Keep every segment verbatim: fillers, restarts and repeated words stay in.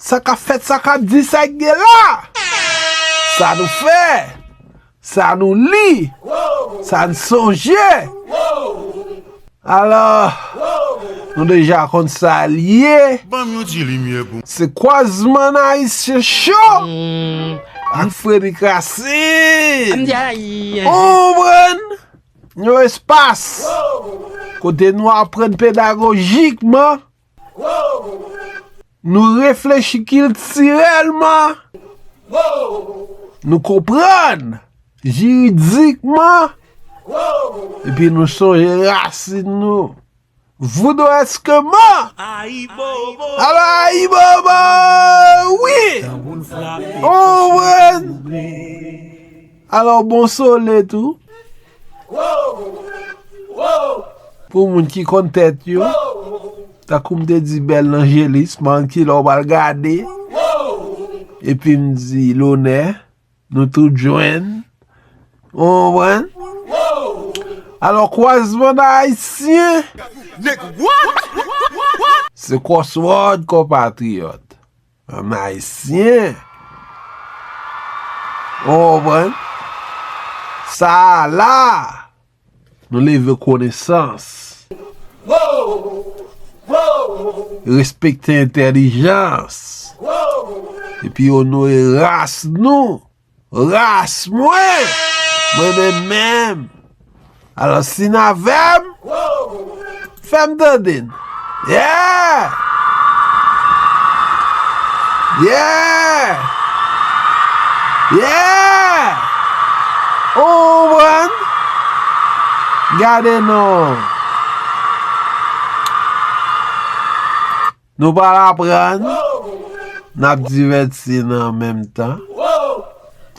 Sa k ap fèt, sa k ap di, sa k gen la. Sa nou fè, sa nou li, sa n sonje. Alò, nou deja konn sa l ye. Ban m yon ti limyè pou. Se Kwazman Ayisyen Show ak Freddy Racine. Ou konprann? Yon espas kote nou aprann pedagojikman, nou reflechi kiltirèlman, nou konprann jiridikman, epi nou sonje rasin nou. Voudou èske mò? Alò, ayibobo, wi! Ou konprann? Alò, bon sole tou. Pou moun ki konn tèt yo, tankou m te di Bèl Lanjelis, m pa konn kilè w pral gade. Epi m di, Lonè, nou tout jwenn. Ou konprann? Alò, Kwazman Ayisyen, se Crossword, konpatriyòt. Ann Ayisyen. Ou konprann? Sa a la, nou leve konesans. Respekte entèlijans. Epi onore ras nou. Ras mwen! Mwen menm menm! Alò, si n avè m, fè m tande n. Yeah! Yeah! Yeah! Ou konprann? Gade non. Nou pral aprann, n ap divèti n an menm tan.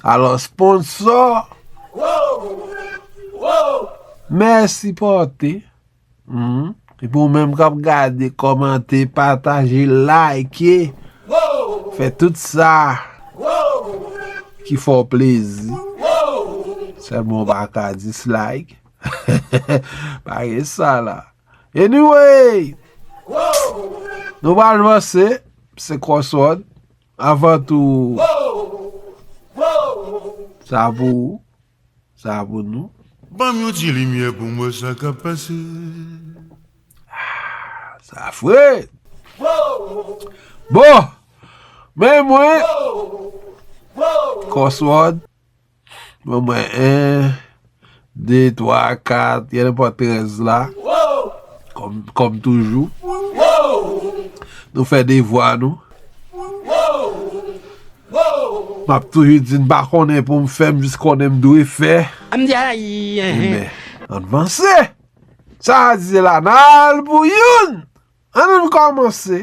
Alò, sponsò, mèsi pòte. Mhm. Epi ou menm k ap gade, kòmante, pataje, like, fè tout sa ki fè w plezi. Sèlman w pa ka dislike. Pa gen sa la. Anyway, nou pral vanse, se Crossword. Avan tou, sa pou ou, sa pou nou. Ban m yon ti limyè pou m wè sa k ap pase. Ah, sa fre. Bon, men mwen, Crossword, mwen, mwen, en, de, twa, kat, gen nenpòt trèz la. Kòm, kòm toujou. Nou fè devwa nou. M ap toujou di n pa konnen pou m fè, m jis konnen m dwe fè. Enben, ann vanse. Sa a di la, n al pou youn. Ann, ann kòmanse.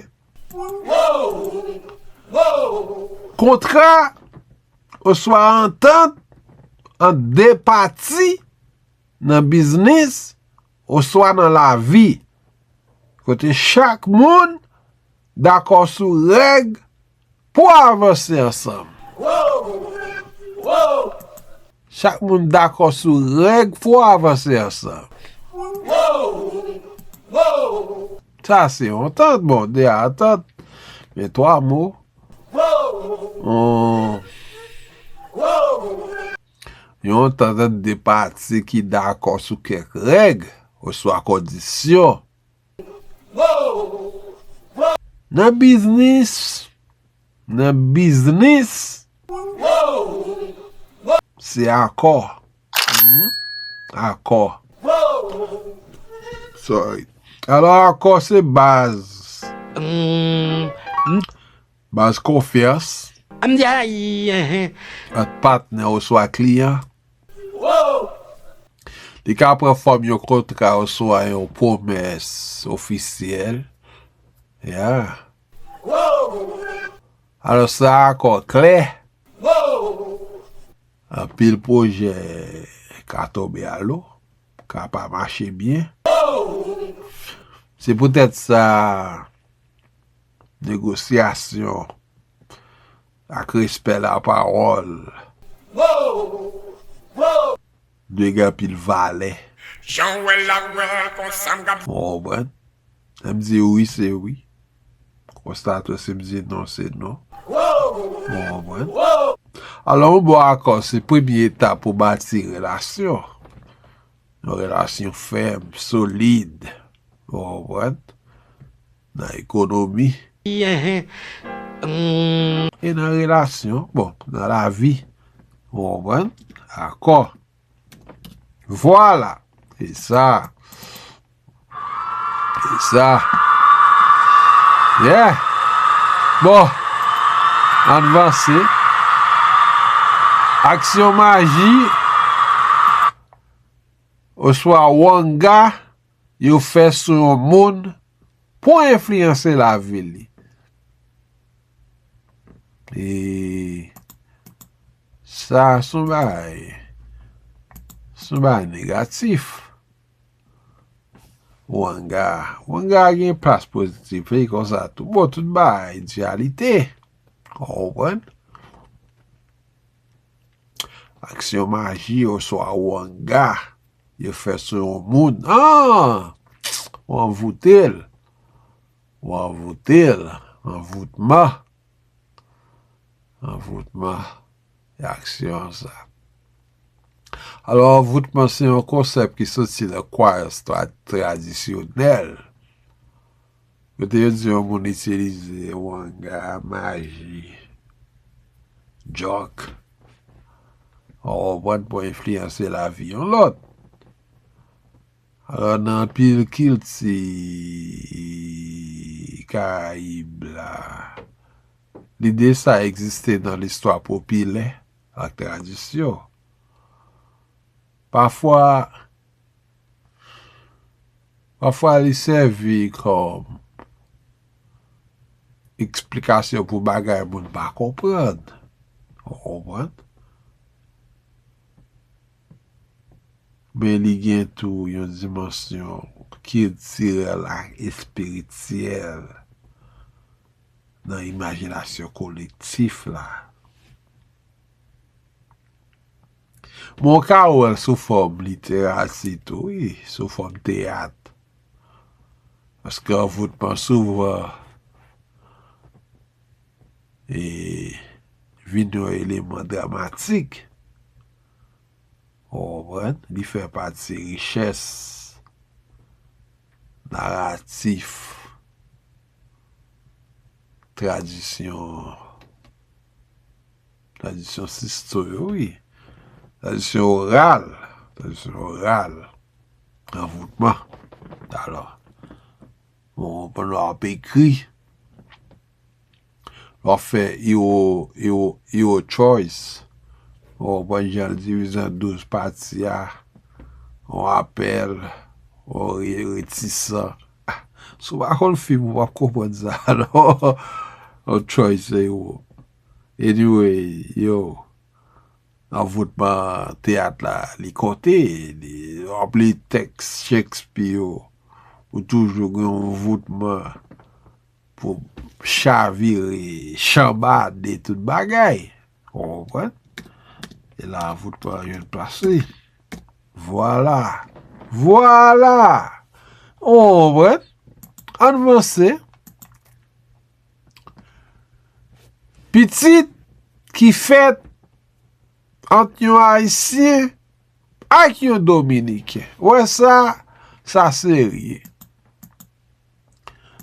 Kontra oswa antant ant de pati nan biznis oswa nan lavi, kote chak moun dakò sou règ pou avanse ansanm. Chak moun dakò sou règ pou avanse ansanm. Sa se yon antant, bon, de antant, men twa mo. On, yon antant ant de pati ki dakò sou kèk règ oswa kondisyon. Nan biznis, nan biznis, se akò. Mhm. Akò. Sorry. Alò, akò se baz. Baz konfyans ant patnè oswa kliyan. Li ka pran fòm yon kontra oswa yon pwomès ofisyèl. Ya. Alò, sa akò klè. Anpil pwojè ka tonbe a lo, ka pa mache byen. Se poutèt sa, negosyasyon ak respè lapawòl dwe gen anpil valè. Jan w wè l la, w wè l konsa, m ka. Ou konprann? Lè m di wi, se wi. Konsta tou, si m di non, se non. Ou konprann? Alò, yon bon akò se premye etap pou bati relasyon. Yon relasyon fèm, solid. Ou konprann? Nan ekonomi. E nan relasyon, bon, nan lavi. Ou konprann? Akò. Vwala. Se sa. Se sa. Yeah. Bon. Ann vanse. Aksyon maji oswa wanga yo fè sou yon moun pou enfliyanse lavi li. E sa se yon bagay, se yon bagay negatif. Wanga, wanga gen plas pozitif, e konsa tou. Bon, tout bagay, diyalite. Ou konprann? Aksyon maji oswa wanga yo fè sou yon moun. Ah! Ou anvoute l. Ou anvoute l. Anvoutman. Anvoutman. E aksyon sa. Alò, anvoutman se yon konsèp ki soti nan kwayans tra- tradisyonèl. Kote yo di yon moun itilize wanga, maji, djòk, ou konprann, pou enfliyanse lavi yon lòt. Alò, nan anpil kilti Karayib la, lide sa egziste nan listwa popilè ak tradisyon. Pafwa, pafwa li sèvi kòm eksplikasyon pou bagay moun pa konprann. Ou konprann? Men li gen tou yon dimansyon kiltirèl ak espirityèl nan imajinasyon kolektif la. Men w ka wè l sou fòm literati tou, wi, sou fòm teyat. Paske anvoutman souvan e vin yon eleman dramatik. Ou konprann? Li fè pati richès naratif tradisyon, tradisyon sistou yo, wi. Tradisyon oral, tradisyon oral, anvoutman. Alò, bon, pandan w ap ekri, w ap fè hero, hero, hero choice. Ou konprann jan l divize an douz pati a, yon apèl, yon re- retisan. Ah, si w pa konn fim, ou p ap konprann sa, non. Yon choice, hero. Anyway, yo, anvoutman teyat la, li konte, li, w ap li tèks Shakespeare yo, ou toujou gen yon anvoutman pou chavire, chanbade tout bagay. Ou konprann? E la, anvoutman jwenn plas li. Vwala. Vwala. Ou konprann? Ann vanse. Pitit ki fèt ant yon Ayisyen ak yon Dominiken. Ou wè sa? Sa serye.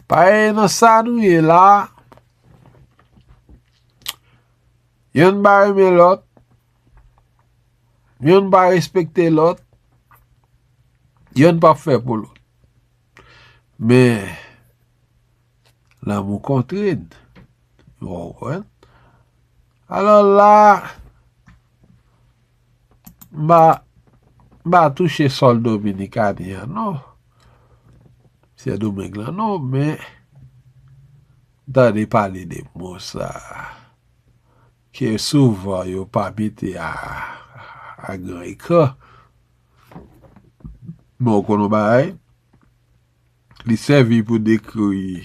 Paske nan sa nou ye la, yonn pa renmen lòt, yonn pa respekte lòt, yonn p ap fè pou lòt. Men, lanmou kontre n. Ou konprann? Alò la, m pa, m pa touche sòl Dominikani an, non. Sendomeng lan, non, men m tande pale de mo sa a, ke souvan yo pa mete a, a gran ekran. Men w konn yon bagay? Li sèvi pou dekri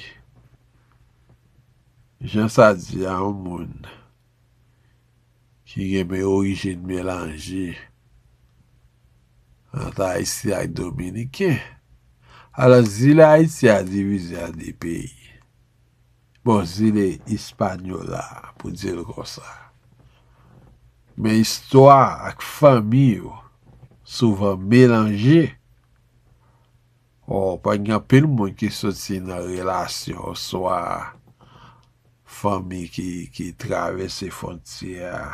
jan sa di a yon moun ki gen men orijin melanje ant Ayisyen ak Dominiken. Alò, zil Ayiti a divize an de peyi. Bon, zile Ispanyola, pou di l konsa. Men istwa ak fanmi yo souvan melanje. Ou konprann, gen anpil moun ki soti nan relasyon oswa fanmi ki, ki travèse fwontyè a.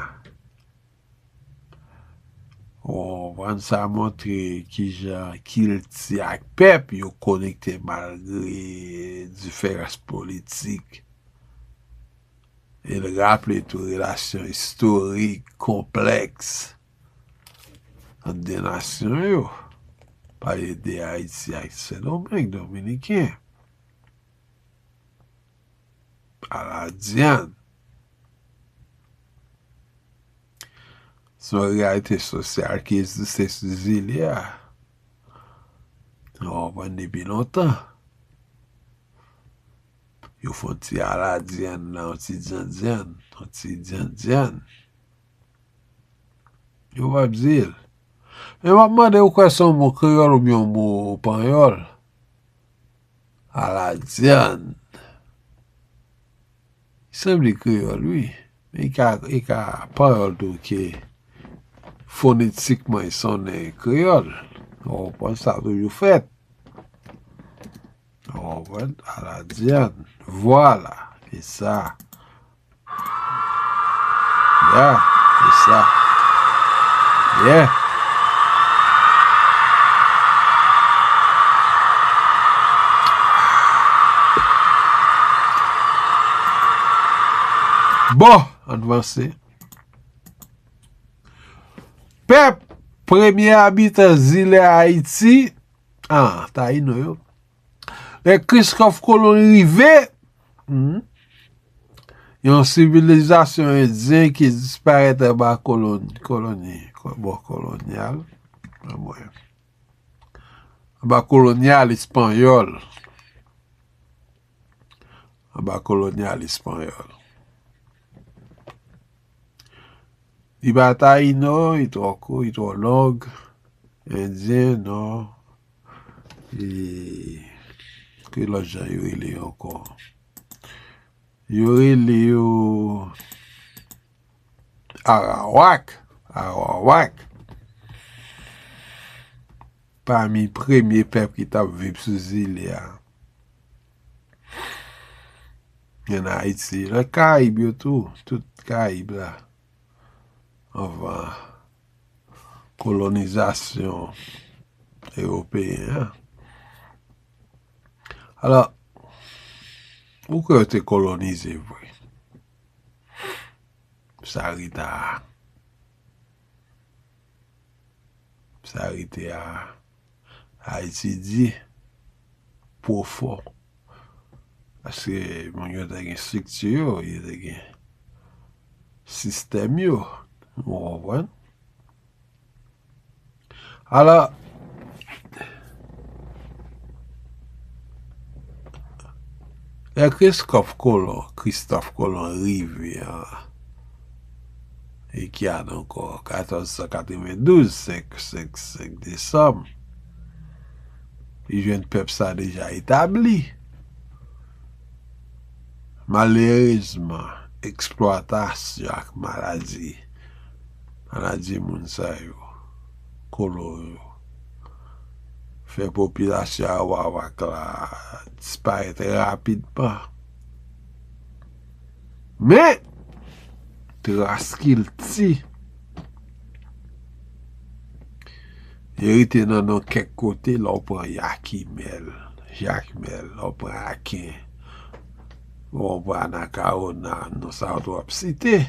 Ou konprann, sa montre kijan kilti ak pèp yo konekte malgre diferans politik. E l raple tou relasyon istorik konplèks ant de nasyon yo. Pale de Ayiti ak Sendomeng, Dominiken. Aladyann. Se yon reyalite sosyal ki egziste sou zile a. Nou konprann depi lontan. Yo fè yon ti aladyann la, yon ti dyandyann, yon ti dyandyann. Yo p ap di l. Men m ap mande, ou kwè se yon mo kreyòl oubyen yon mo panyòl? Aladyann. Li sanble kreyòl, wi. Men li ka, li ka panyòl tou ke fonetikman li sonnen kreyòl. Ou konprann, sa toujou fèt. Ou konprann? Aladyann. Vwala. Se sa. Ya, se sa. Yeah. Bon, ann vanse. Pèp, premye abitan zile Ayiti, ah, Tayino yo. Lè Christophe Colomb rive, hmm, yon sivilizasyon endyen ki disparèt anba kolon-, koloni, ko-, bon, kolonyal, anmwey, anba kolonyal espanyòl, anba kolonyal espanyòl. Li pa Tayino, li twò kout, li twò long. Endyen, non. E, ki lòt jan yo rele yo ankò? Yo rele yo Arawak. Arawak. Pami premye pèp ki t ap viv sou zile a. Ann Ayiti, nan Karayib yo tou, tout Karayib la. Anvan kolonizasyon ewopeyen an. Alò, ou kwè yo te kolonize vre? Sa rete a, sa rete a, a etidye pwofon. Paske moun yo te gen estrikti yo, yo te gen sistèm yo. Ou konprann? Alò, lè Christophe Colomb, Christophe Colomb rive an, e ki ane ankò, katòz san katrevendouz, senk, senk, senk desanm, li jwenn pèp sa deja etabli. Malerezman, eksplwatasyon ak maladi, maladi moun sa yo, kolon yo, fè popilasyon Arawak la disparèt rapidman. Men, tras kilti, yo rete nan non kèk kote, lè w pran Yakimèl, Jakmèl, lè w pran Aken, lè w pran Anakawona, non sa yo tou ap site.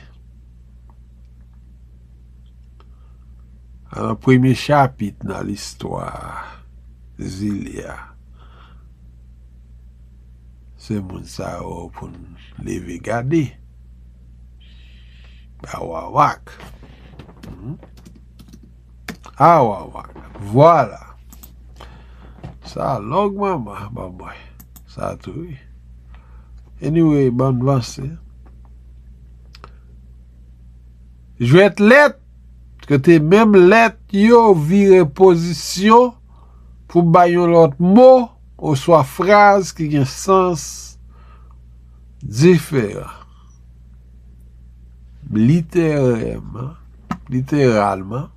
Alò, premye chapit nan listwa zile a, se moun sa yo pou n leve gade. Arawak. Hmm? Arawak. Vwala. Sa long, manman, ban mwen. Sa tou, wi. Anyway, ban n vanse. Jwèt lèt, kote menm lèt yo vire pozisyon pou bay yon lòt mo oswa fraz ki gen sans diferan. Literèman, literalman,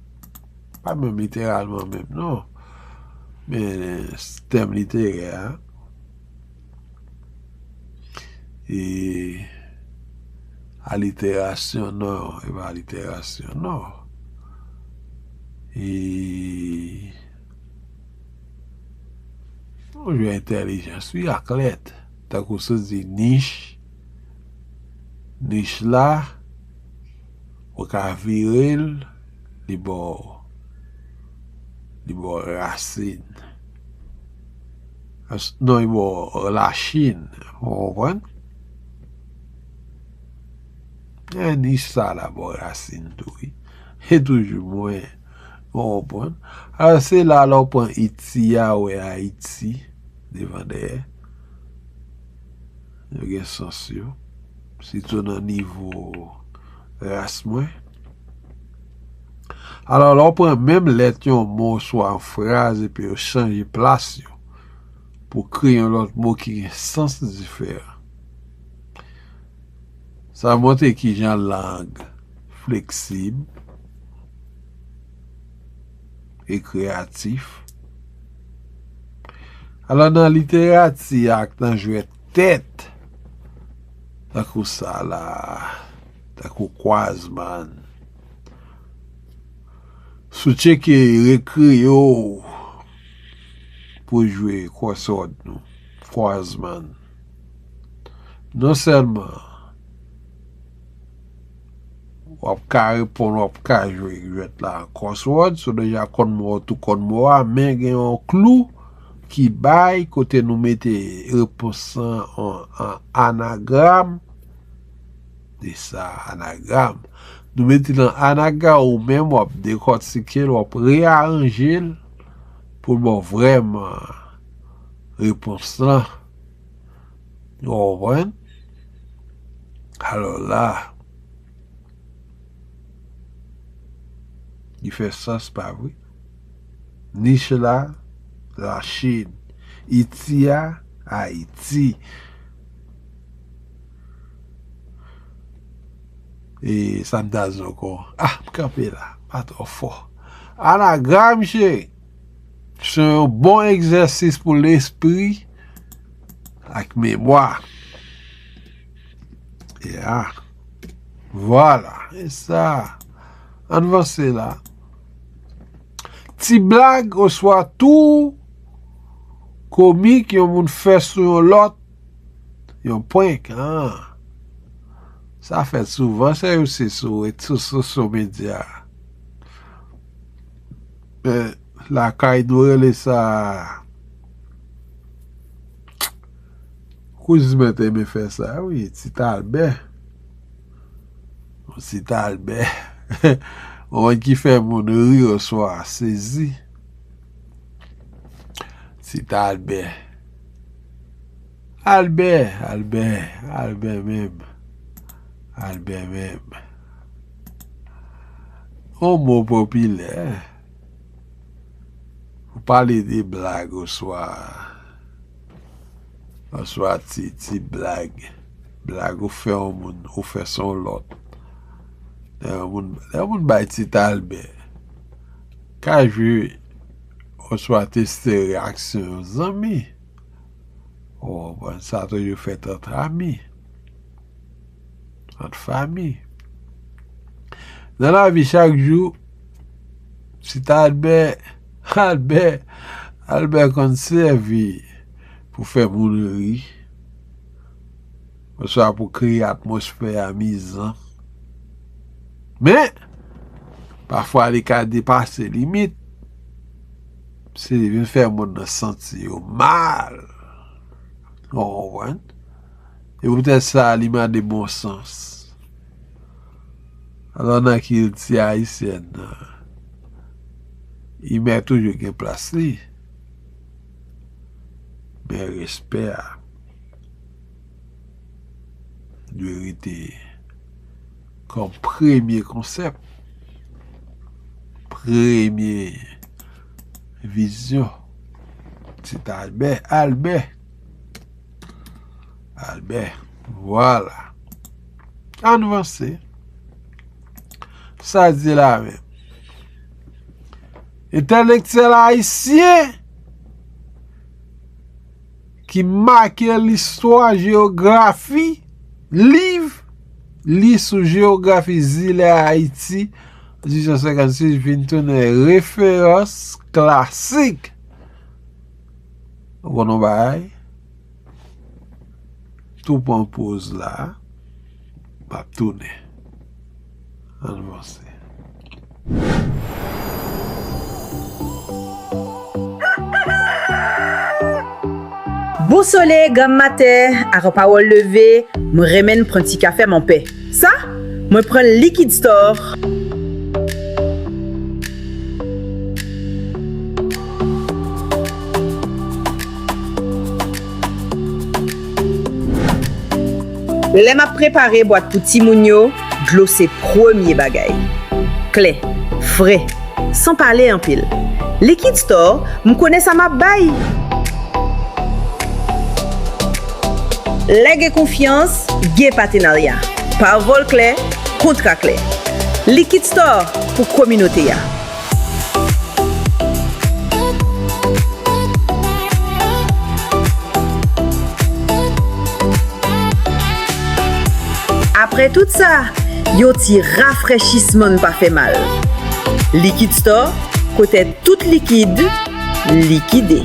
pa menm literalman menm non, men tèm literè a, e aliterasyon non, e pa aliterasyon non. E nou jwe entèlijans wi ak lèt, tankou sa di nich, nich la, ou ka vire l, li ba w, li ba w rasin. Non, li ba w lachin. Ou konprann? E nich sa la ba w rasin tou wi. E toujou mwen. Ou konprann? Alò se la lè w pran iti a, ou wè Ayiti devan dèyè. Yo gen sans yo. Sitou nan nivo ras mwen. Alò, lè w pran menm lèt yon mo oswa yon fraz epi yo chanje plas yo pou kreye yon lòt mo ki gen sans diferan. Sa montre kijan lang fleksib e kreyatif. Alò, nan literati ak nan jwèt tèt, tankou sa la, tankou Kwazman, si w tcheke rekreyo pou jwe crossword nou, Kwazman, non sèlman w ap ka reponn, w ap ka jwe jwèt la an crossword, si w deja konn mo a, w tou konn mo a, men gen yon klou ki bay kote nou mete repons lan an, an anagram. E sa, anagram. Nou mete l an anagram, ou menm w ap dekòtike l, w ap reyaranje l pou l ba w vrèman repons lan. Ou konprann? Alò la, li fè sans, pa vre? Nich la, Lachin. Iti a, Ayiti. E sa m ta di ankò? Ah, m kanpe la, pa twò fò. Anagram, cheri, se yon bon egzèsis pou lespri ak memwa. Ya. Vwala, e sa. Ann vanse la. Ti blag oswa tou komik yon moun fè sou yon lòt, yon prank, ah. Sa fèt souvan, se yo se sou rezo sosyo medya. Men, lakay nou rele sa, kouzin mwen te renmen fè sa, wi, Ti Talbè. Ti Talbè. Yon moun ki fè moun ri oswa sezi. Ti Talbè. Albè, Albè, Albè menm. Albè menm. Yon mo popilè. Ou pale de blag oswa, oswa ti, ti blag. Blag ou fè yon moun, ou fè sou yon lòt. Lè yon moun, lè yon moun bay Ti Talbè, ka jwe oswa teste reyaksyon yon zanmi. Ou konprann? Sa toujou fèt ant ami, ant fanmi. Nan lavi chak jou, Ti Talbè, Albè, Albè konn sèvi pou fè moun ri, oswa pou kreye atmosfè amizan. Men, pafwa li ka depase limit. Se li vin fè moun nan santi yo mal. Ou konprann? E poutèt sa, li mande bon sans. Alò, nan kilti ayisyèn nan, imè toujou gen plas li. Men respè a dwe rete kòm premye konsèp, premye vizyon. Ti Albè, Albè, Albè. Vwala. Ann vanse. Sa di la menm. Entèlektyèl ayisyen ki make listwa, jewografi, liv li sou jewografi zile Ayiti, dizuit san senkannsis vin tounen referans klasik. Ou konn yon bagay? Tou pran poz la, m ap tounen. Ann vanse. Bon solèy, granm maten, avan pawòl leve, mwen renmen pran ti kafe m anpè. Sa, mwen pran Liquid Store. Lè m ap prepare bwat pou timoun yo, dlo se premye bagay. Klè, fre, san pale anpil. Liquid Store, m konnen sa m ap bay. Lè gen konfyans, gen patenarya. Pavòl klè, kontra klè. Liquid Store pou kominote a. Apre tout sa, yon ti rafrechisman pa fè mal. Liquid Store, kote tout likid likide.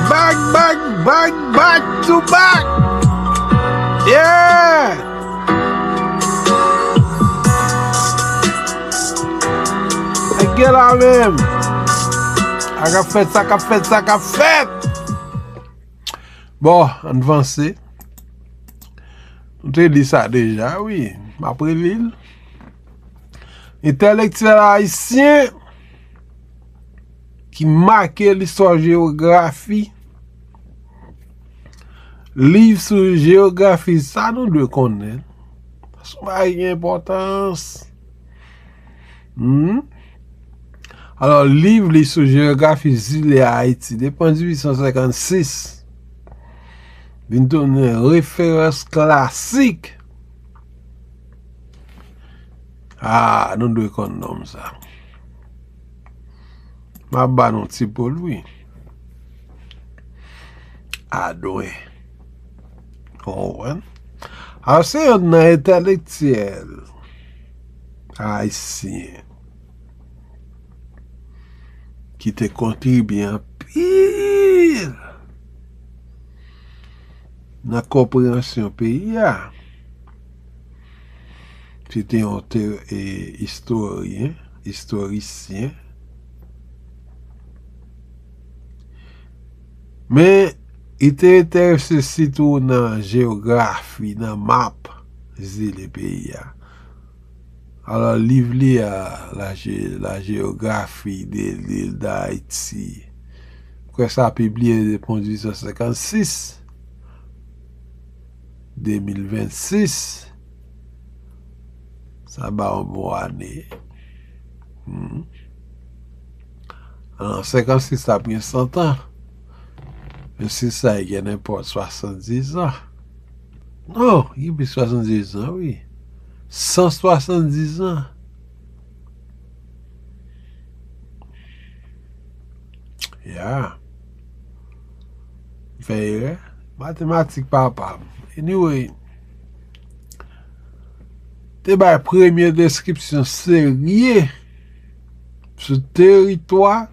Back, back, back, back to back. Yeah. Nèg yo la menm. Sa k ap fèt, sa k ap fèt, sa k ap fèt. Bon, ann vanse. Nou te li sa deja, wi. M ap reli l. Entèlektyèl ayisyen ki make listwa, jewografi, liv sou jewografi, sa nou dwe konnen. Se yon bagay ki gen enpòtans. Hmm? Alò, liv li sou jewografi zile Ayiti, depi an dizuit san senkannsis, vin tounen referans klasik. Ah, nou dwe konn nonm sa. M ap ba nou ti po l, wi. Adwen. Ou konprann? Alò, se youn nan entèlektyèl ayisyen ki te kontribye anpil nan konpreyansyon peyi a. Se te yon te-, e, istoryen, istorisyen. Men, li te enterese sitou nan jewografi, nan map zile peyi a. Alò, liv li a, La Gé-, La Géographie de l'île d'Haïti, m kwè sa pibliye depi an dizuit san senkannsis, de mil vennsis, sa ba yon bon ane. Hmm. An senkannsis, sa ap gen santan. Men si sa gen nenpòt swasanndizan. Non, gen plis swasanndizan, wi. San swasanndizan. Ya. M fè erè. Matematik papa m. Anyway, te bay premye deskripsyon serye sou teritwa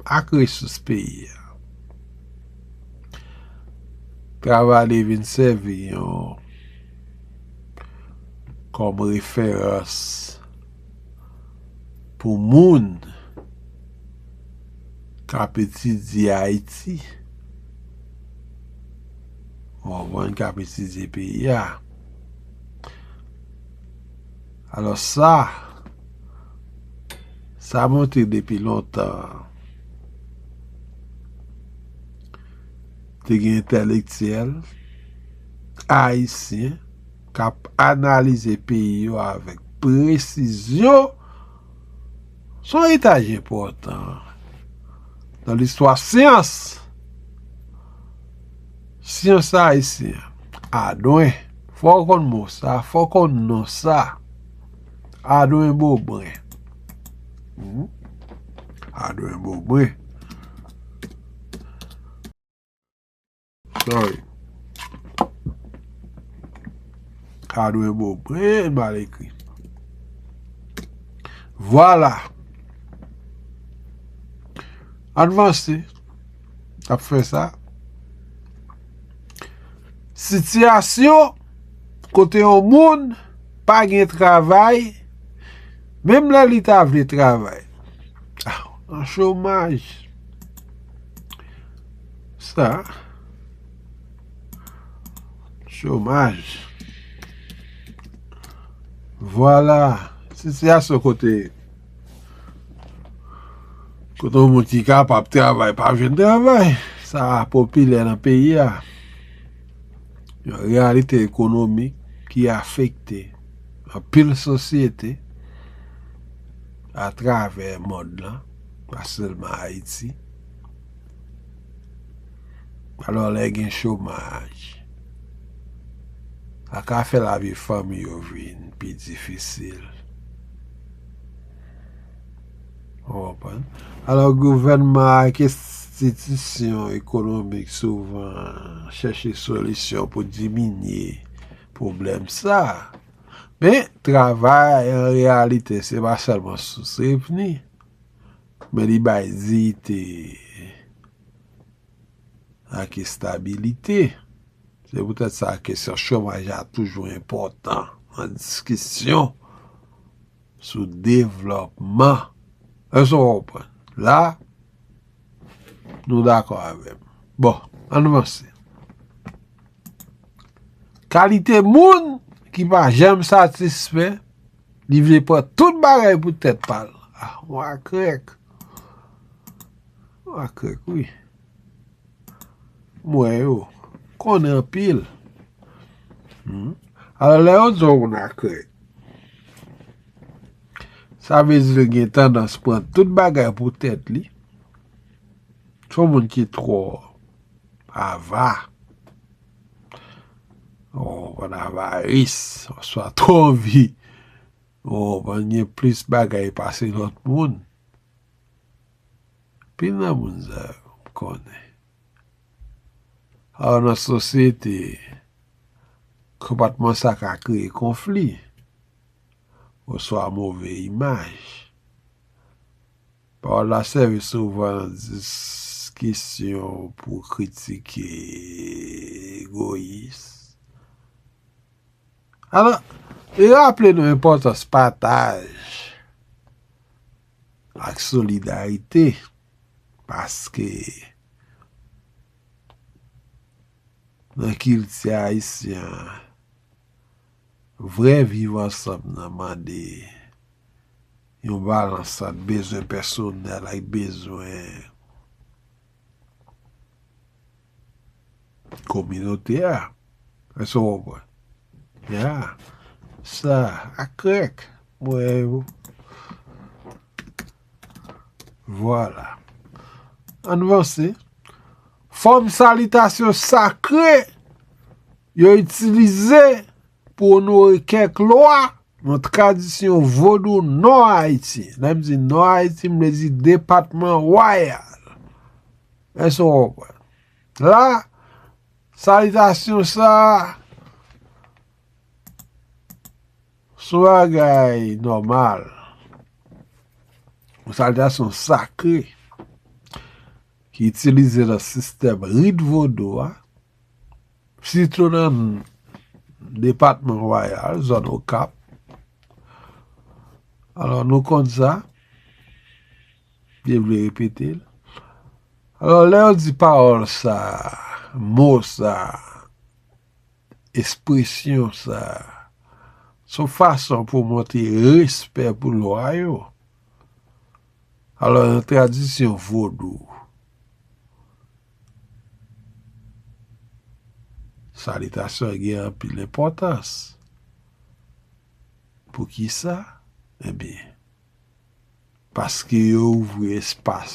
ak resous peyi a. Travay li vin sèvi yon, kòm referans pou moun k ap etidye Ayiti, ou konprann, k ap etidye peyi a. Alò sa, sa montre depi lontan, te gen entèlektyèl ayisyen k ap analize peyi yo avèk presizyon. Se yon eritaj enpòtan nan listwa syans. Syans ayisyen. Adwen. Fò w konn mo sa, fò w konn non sa. Adwen Bobren. Hmm? Adwen Bobren. Sorry. Adwen Bobren, mal ekri. Vwala. Ann vanse. N ap fè sa. Sitiyasyon kote yon moun pa gen travay, menm lè li ta vle travay. Ah, an chomaj. Sa. Chomaj. Vwala. Sitiyasyon kote, kote yon moun ki kapab travay, pa jwenn travay. Sa popilè nan peyi a. Yon reyalite ekonomik ki afekte anpil sosyete atravè mond lan, pa sèlman Ayiti. Alò, lè gen chomaj, sa ka fè lavi fanmi yo vin pi difisil. Ou konprann? Alò, gouvènman ak enstitisyon ekonomik souvan chèche solisyon pou diminye pwoblèm sa a. Men, travay, an reyalite, se pa sèlman sous revni, men li bay diyite ak estabilite. Se poutèt sa, kesyon chomaj la toujou enpòtan nan diskisyon sou devlòpman. Èske w konprann? La, nou dakò avè m. Bon, ann vanse. Kalite moun ki pa janm satisfè, li vle pran tout bagay pou tèt pa l. Ah, mwa krèk. Mwa krèk, wi. M wè yo. Konnen anpil. Hmm. Alò, lè yo di yon moun a krèk, sa vle di l gen tandans pran tout bagay pou tèt li. Se yon moun ki twò ava. Ou konprann, avaris, oswa twò anvi. Ou konprann, gen plis bagay pase lòt moun. Anpil nan moun sa yo, m konnen. Alò, nan sosyete, konpòtman sa ka kreye konfli, oswa move imaj. Pawòl la sèvi souvan nan diskisyon pou kritike egoyis. Alò, li raple nou enpòtans pataj ak solidarite, paske nan kilti ayisyen an, vrè viv ansanm nan mande yon balans ant bezwen pèsonèl ak bezwen kominote a. Èske w konprann? Ya. Sa, akrèk. Mwen, vwala. Ann vanse. Fòm salitasyon sakre yo itilize pou onore kèk lwa nan tradisyon vodou nò Ayiti. Lè m di nò Ayiti, m vle di depatman wayal. Èske w konprann? La, salitasyon sa a, se yon bagay nòmal. Yon salitasyon sakre ki itilize nan sistèm rit vodou a, sitou nan depatman wayal, zòn Okap. Alò, nou konn sa. M te vle repete l. Alò, lè yo di pawòl sa, mo sa, ekspresyon sa, se yon fason pou montre respè pou lwa yo. Alò, nan tradisyon vodou, salitasyon an gen anpil enpòtans. Poukisa? Ebyen, paske yo ouvri espas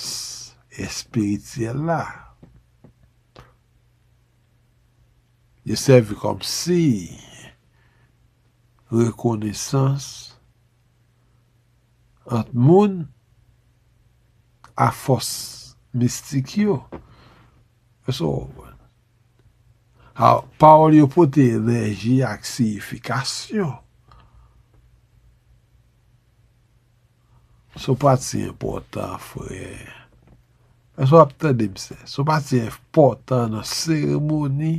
espirityèl la. Yo sèvi kòm siy rekonesans ant moun a fòs mistik yo. Èske w konprann? A, pawòl yo pote enèji ak siyifikasyon. Se yon pati enpòtan, frè. Èske w ap tande m, sè? Se yon pati enpòtan nan seremoni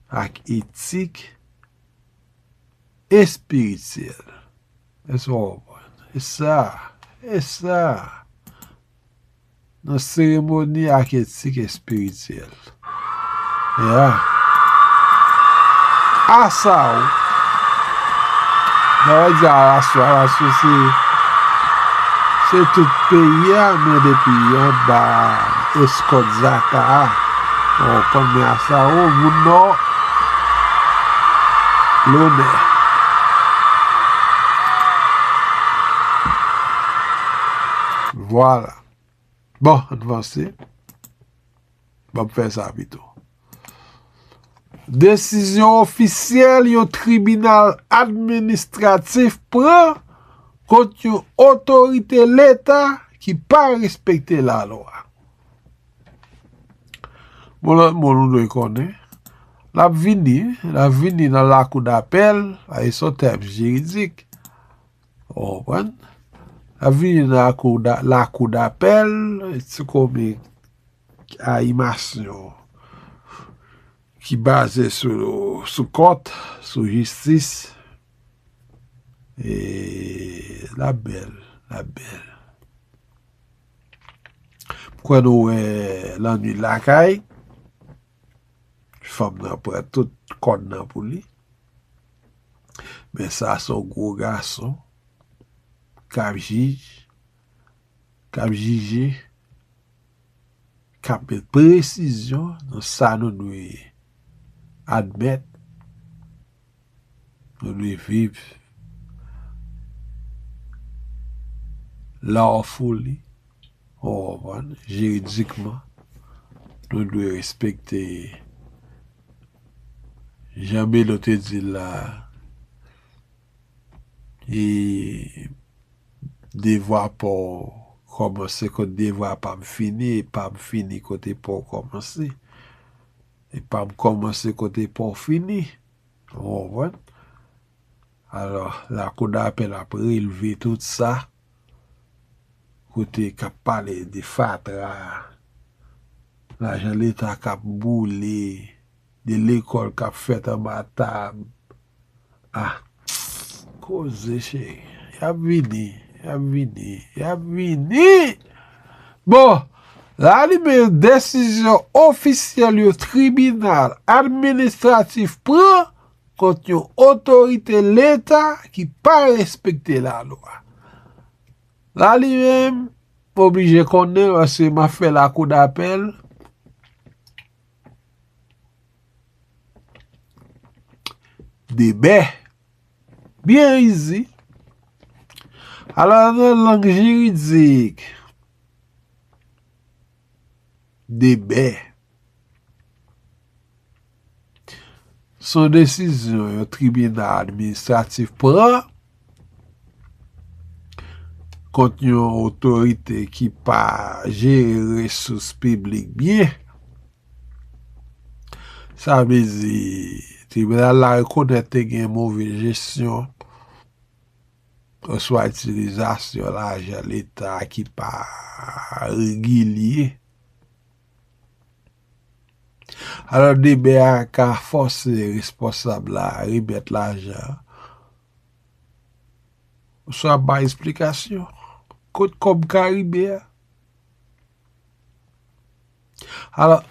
ak etik espirityèl. Èske w konprann? E sa, e sa. Nan seremoni ak etik espirityèl. Ya. Asa ou. Nan yo di Araso, Araso se, se tout peyi a, men depi anba eskòt Zaka a. Ou konprann, men Asa ou, moun nò, lonè. Vwala. Bon, ann vanse. Ban m fè sa pito. Desizyon ofisyèl yon tribinal administratif pran kont yon otorite Leta ki pa respekte lalwa. Bon, lòt moun, nou dwe konnen, l ap vini, l ap vini nan lakou dapèl, e se yon tèm jiridik. Ou konprann? L ap vini nan lakou da-, lakou dapèl, ti komi a imasyon ki baze sou, sou kont, sou jistis. E l ap bèl, l ap bèl. M kwè nou wè Lannuit Lakay. Fanm nan pran tout kòn nan pou li. Men sa se yon gwo gason k ap jij, k ap jije, k ap met presizyon nan sa nou dwe admèt, nou dwe viv lawfully, ou konprann, jiridikman, nou dwe respekte, jan Melo te di l la, e devwa pa w kòmanse kote devwa pa m fini, e pa m fini kote pa w kòmanse, e pa m kòmanse kote pa w fini. Ou konprann? Alò, lakou dapèl ap relve tout sa, kote k ap pale de fatra, lajan Leta k ap boule, de lekòl k ap fèt anba tab. Ah, koze, cheri. Y ap vini, y ap vini, y ap vini. Bon, la li menm, desizyon ofisyèl yon tribinal administratif pran kont yon otorite Leta ki pa respekte lalwa. La li menm, m oblije konnen l, paske m ap fè lakou dapèl. Debè. Byen izi. Alò, nan lang jiridik, debè se yon desizyon yon tribinal administratif pran kont yon otorite ki pa jere resous piblik byen. Sa vle di, tribinal la rekonèt te gen move jesyon oswa itilizasyon lajan Leta ki pa regilye. Alò, debè a ka fòse responsab la remèt lajan an, oswa bay esplikasyon kot kòb ka rive a. Alò,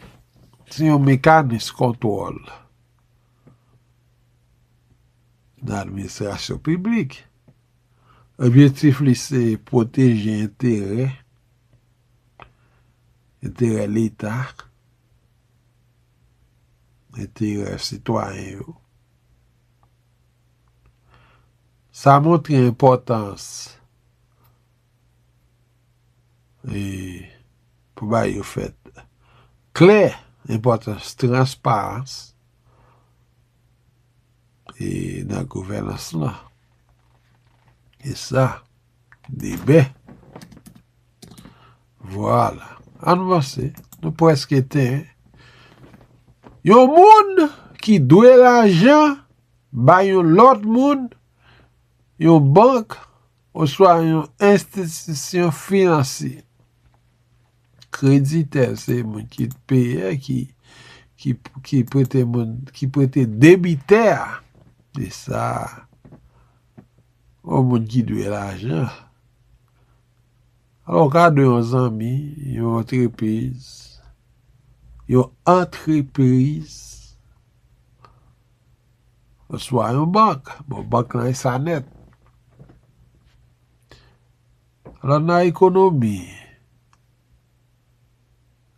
se yon mekanis kontwòl nan administrasyon piblik. Objektif li se pwoteje enterè, enterè Leta, enterè sitwayen yo. Sa montre enpòtans e, pou bagay yo fèt klè, enpòtans transparans e nan gouvènans lan. E sa, debè. Vwala. Ann vanse. Nou prèske ten. Yon moun ki dwe lajan bay yon lòt moun, yon bank, oswa yon enstitisyon finansye. Kreditè se moun ki peye, ki, ki, ki prete moun, ki prete debitè a. Se sa. Yon moun ki dwe lajan. Alò, w ka dwe yon zanmi, yon antrepriz, yon antrepriz, oswa yon bank. Bon, bank lan e sa nèt. Alò, nan ekonomi,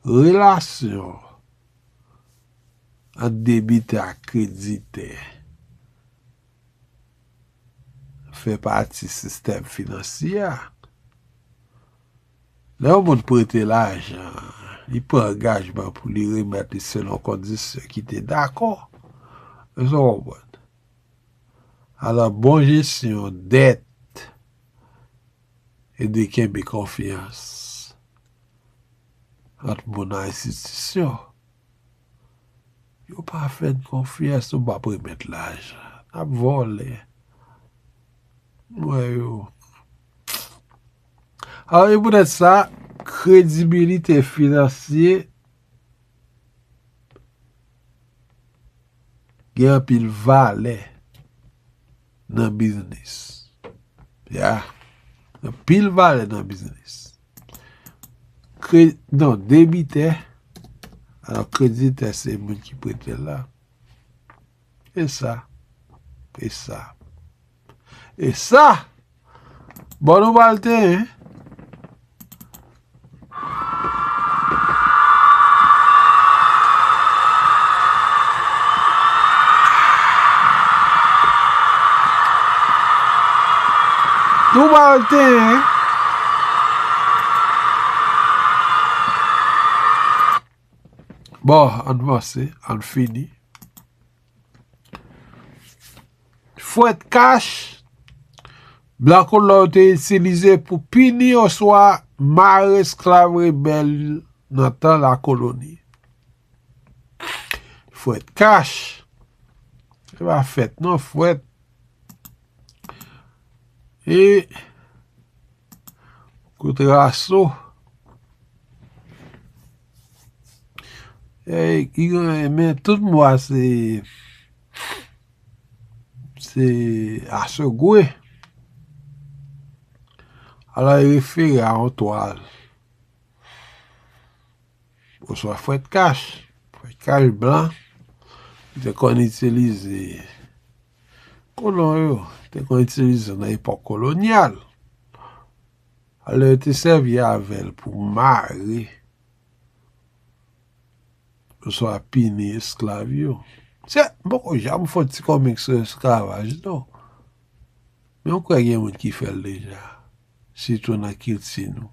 relasyon ant debitè ak kreditè fè pati sistèm finansye a. Lè yon moun prete lajan, li pran angajman pou li remèt li selon kondisyon ki te dakò. Èske w konprann? Alò, bon jesyon dèt ede kenbe konfyans ant moun ak enstitisyon. Yo pa fè n konfyans, nou p ap remèt lajan. N ap vòlè. M wè yo. Alò, e poutèt sa, kredibilite finansye gen anpil valè nan biznis. Ya. Anpil valè nan biznis. Kre-, non, debitè. Alò, kreditè se moun ki prete l la. E sa. E sa. E sa. Bon, nou pral te, hein? Nou pral te, hein? Bon, ann vanse, ann fini. Fwèt kach, blan kolon yo te itilize pou pini oswa mare esklav rebèl nan tan lakoloni. Fwèt kach, se pa fèt non, fwèt. E kout raso. E, ki gen, men tout mo a se, se asogwe. Alò, e refere a yon twal. Oswa fwèt kach. Fwèt kach blan, yo te konn itilize, kolon yo te konn itilize nan epòk kolonyal. Alò, yo te sèvi avè l pou mare oswa pini esklav yo. Se, m poko janm fè yon ti komik sou esklavaj, non. Men m kwè gen moun ki fè l deja, sitou nan kilti nou.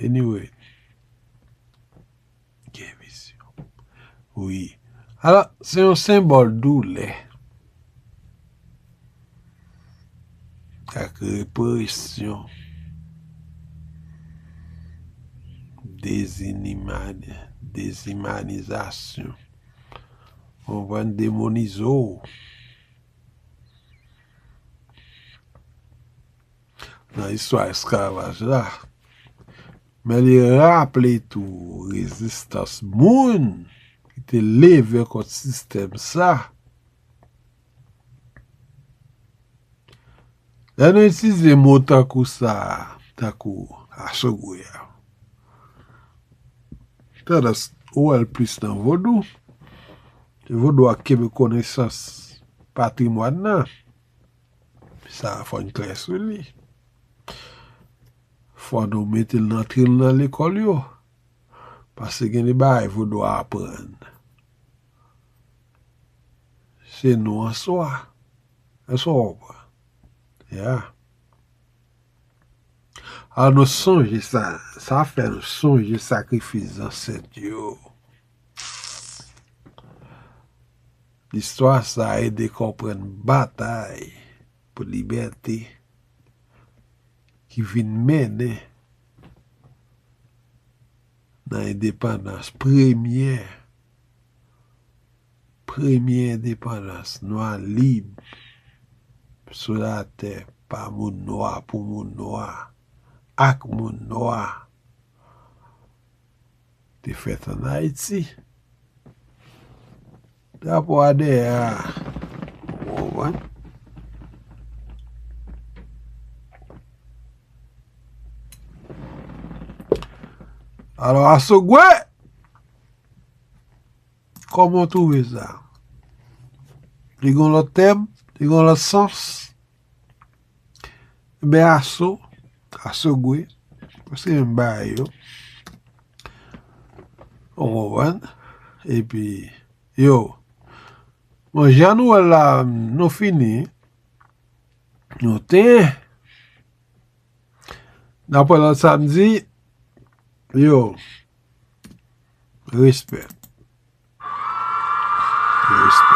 Anyway, gen vizyon. Wi. Alò, se yon senbòl doulè ak represyon, dezinimani-, dezimanizasyon. Konprann, demonize w. Nan istwa esklavaj la. Men li raple tou rezistans moun ki te leve kont sistèm sa. Lè nou itilize mo tankou sa, tankou asogwe a, tandans ou wè l plis nan vodou. Se vodou a k kenbe konesans patrimwàn nan. Sa fò n klè sou li. Fò nou mete l nan, antre l nan lekòl yo. Paske gen de bagay vodou a aprann. te nou an swa. Èske w konprann? Ya. Alò, nou sonje sa. Sa fè nou sonje sakrifis zansèt yo. Istwa sa ede konprann batay pou libète ki vin mennen nan endepandans premyè, premyè endepandans nwa lib sou latè pa moun nwa, pou moun nwa, ak moun nwa. Te fèt ann Ayiti. Drapo a dèyè a. Ou konprann? Alò, Asogwe, kòman w twouve sa? Li gen yon lòt tèm? Li gen yon lòt sans? Ebyen, Aso, Asogwe, se menm bagay yo. Ou konprann? Epi, yo, bon, jan nou wè l la, nou fini. Nou te, n ap wè lòt samdi. Yo, respè. Respè.